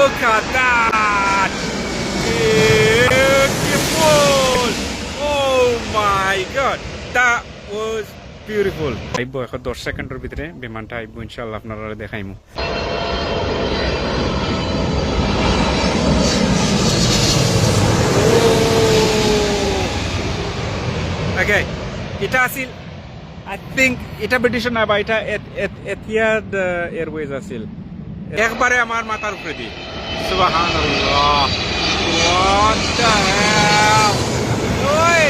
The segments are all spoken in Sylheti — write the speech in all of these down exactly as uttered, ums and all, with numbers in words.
Look at that! Beautiful! Oh my God! That was beautiful! আইবো এখন দশ সেকেন্ডর ভিতরে বিমানটা আইবো, ইনশাআল্লাহ আপনারারে দেখাইমু। Okay, ইটা আছিল, I think ইটা ব্রিটিশর না বা, ইটা এত-, এত-, এতিয়াদ, আহ, এয়ারওয়েজ আছিল। একবারে আমার মাথার উপরেদি। সুবহানাল্লাহ। What the hell? ওই!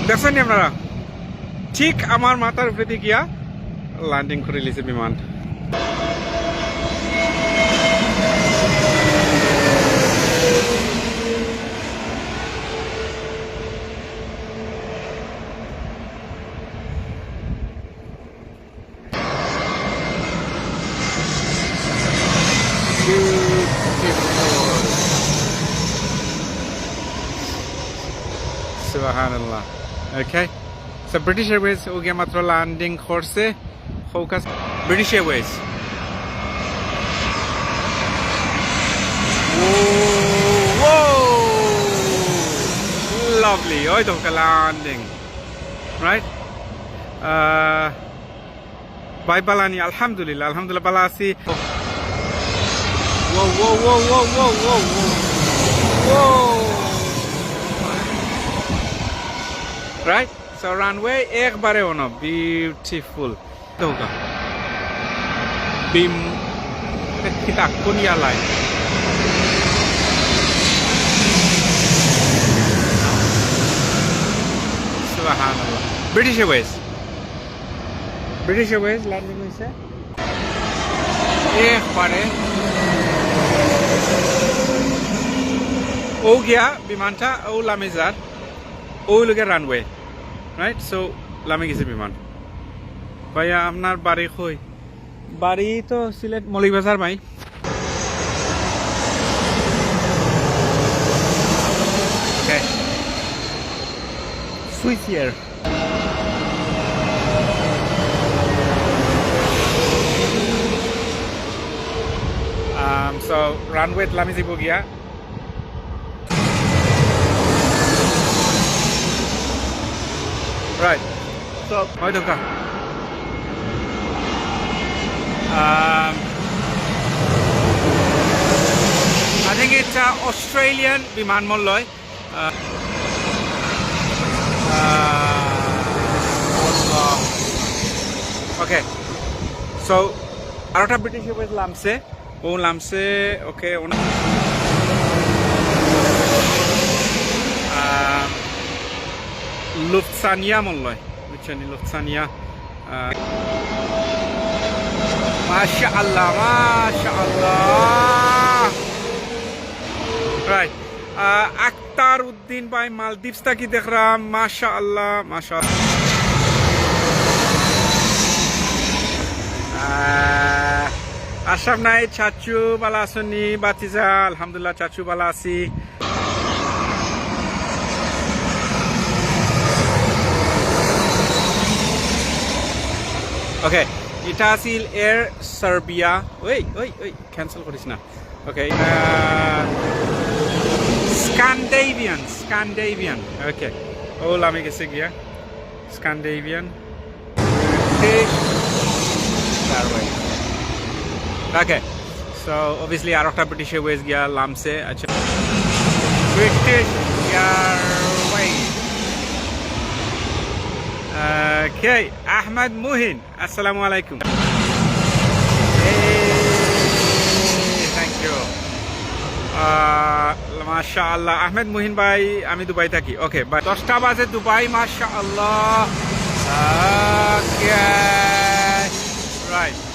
দেখছইন নি আপনারা? ঠিক আমার মাথার উপরেদি গিয়া ল্যান্ডিং করিলিছে বিমান। সুবহানাল্লাহ। Okay, so ব্রিটিশ এয়ারওয়েজ অউ গিয়া মাত্র ল্যান্ডিং করছে। Focus, British airways. ও, ও, লাভলি, ওই তো ল্যান্ডিং, রাইট? আহ, ভাই বালা নি? আলহামদুলিল্লাহ, আলহামদুলিল্লাহ বালা আছি। ও, ও, ও। রাইট? So রানওয়ে একবারে অনো, বিউটিফুল। দৌগা। বিম, কিতা, কোন ইয়ালাই? সুবহানাল্লাহ। British Airways. British Airways landing অইছে। একবারে। অউ গিয়া বিমানটা, অউ লামি যার। অউ লগে রানওয়ে। রাইট? So, লামি গেছে বিমান। ভাইয়া, আপনার বাড়ি কই? বাড়ি তো সিলেট মৌলভীবাজার ভাই। Okay. Swiss Air. Um, so, রানওয়েত লামি যাইবো গিয়া। রাইট। So, ওই দৌগা। Um, I think it's a Australian বিমান মনে অয়। Uh, uh, okay. So, আরোটা ব্রিটিশ এয়ারওয়েজ লামছে। অউ লামছে, okay, অউ না। আহ, লুফথানিয়া মনে অয়, বুঝছইন নি, লুফথানিয়া। আহ, মাশাআল্লাহ, মাশাআল্লাহ। রাইট। আহ, আক্তার উদ্দিন ভাই মালদ্বীপস থাকি দেখরাম, মাশাআল্লাহ, মাশাআল্লাহ। আহ, আশরাফ নাইট, চাচু, বালা আছইন নি? বাতিজা, আলহামদুলিল্লাহ, চাচু, বালা আছি। Okay, ইটা আছিল এয়ার সার্বিয়া। ওই, ওই, ওই, cancel করিস না। Okay, আহ, Scandinavian, Scandinavian। Okay, অউ লামি গেছে গিয়া। Scandinavian। British Airways। Okay, so obviously আরোটা ব্রিটিশ এয়ারওয়েজ গিয়া লামছে। আচ্ছা, ব্রিটিশ এয়ারওয়েজ। Okay, আহমদ মুহিন। আসসালামু আলাইকুম। এই, thank you। আহ, মাশাআল্লাহ। আহমেদ মুহিন ভাই, আমি দুবাই থাকি। Okay, bye। দশটা বাজে দুবাই, মাশাআল্লাহ। Okay, right।